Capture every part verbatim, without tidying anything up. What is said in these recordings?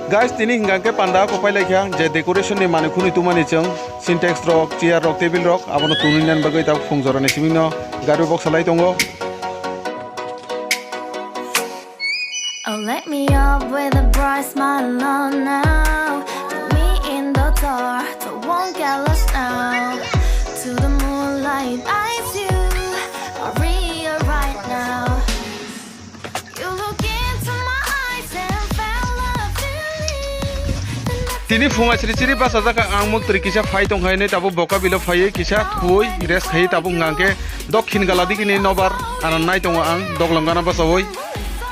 Guys, tini hingka khe panda kok pai laikha, je decoration ni manwi khunui tumani chwng, Sintex rok, chair rok, table rok, abono tunui nan bagwi tabuk phung jorani simi no gari box salai tongo. Oh, let me up with a bright smile on now. Put me in the dark, I won't get lost now. To the moonlight, eyes you are real right now. You look into my eyes and felt love feeling. Tini phunga sri sri basa jaka ang muk twi kisa phai tong hai nei tabuk boka bilo phaiwi kisa thuwi rest khai tabuk hingka khe dokhin gala digi ni nobar ana nai tongo ang doglong gana basawi.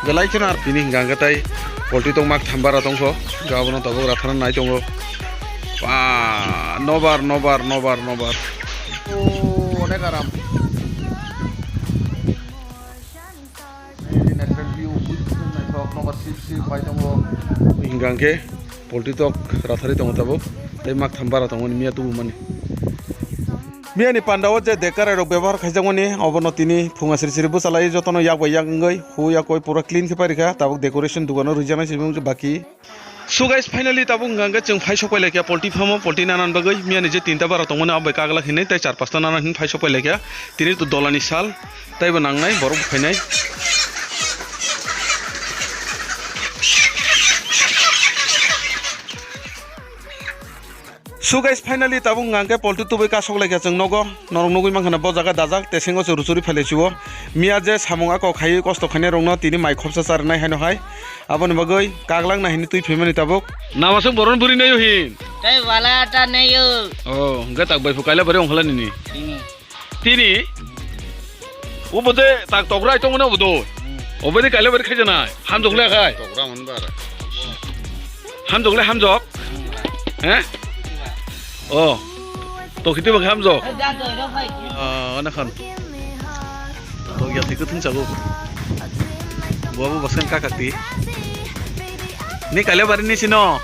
Belai kheno ar tini hingka hingke tai polti tong mak thambara tongkho, hingke abono tabuk rathana nai tongo. Ba, nobar, nobar, nobar, nobar. O, onek aram. Natural view, naithok, nobar sip sip pai tongo. Hingka hingke polti tok rathari tongo tabuk, tei mak thambara tongo miya tubumani. Miyani pandao je dekarai rok bebohar khaijakmani, obono tini phunga siri siri bwchalai jotono yak bai yak wngwi hu yakoi pura clean khe pairikha, tabuk decoration dukano rwijaknai se wngkha baki. So guys, finally tabuk hwnka hwnkhe chwng phai sok pai laikha polti farm o, polti nanan bagwi. Miyani je tinta bara tongmani abo bai kaglak hinwi tei char pasta nanan hinwi phai sok pai laikha. Tini to dolani sal, taibo nangnai borok phainai. So guys, finally tabuk hwnka hwnkhe polti tubui kasok laikha chwng nogo. Norok nugui mankha na bo jaga dajak, tesengo se ruchuri phailai chuo. Miya je samung ako khaiwi kosto khainai rokno tini mai khopsa charwnai haino hai. Aboni bagwi kaglak na hinwi twi phaimani tabuk. Namasuk boron buri nayo hin. Tei wala ta nayo. Oh, hwnkhe tak bai phu kaila bari ongkhala nini. Tini. Tini? Obo de tak tokrai tongmani obo do. Hmm. Obo de kaila bari khaijanai. Hamjok le khai. Tokra man bara. Hamjok le hamjok. Hmm. He? Oh. Tokiti bang hamjok. Eh, jan to, ro khai. Ah, ana khan. Tok ya thik thung chago. Bo bo baskan ka kakti. Ni kaila bari ni sino.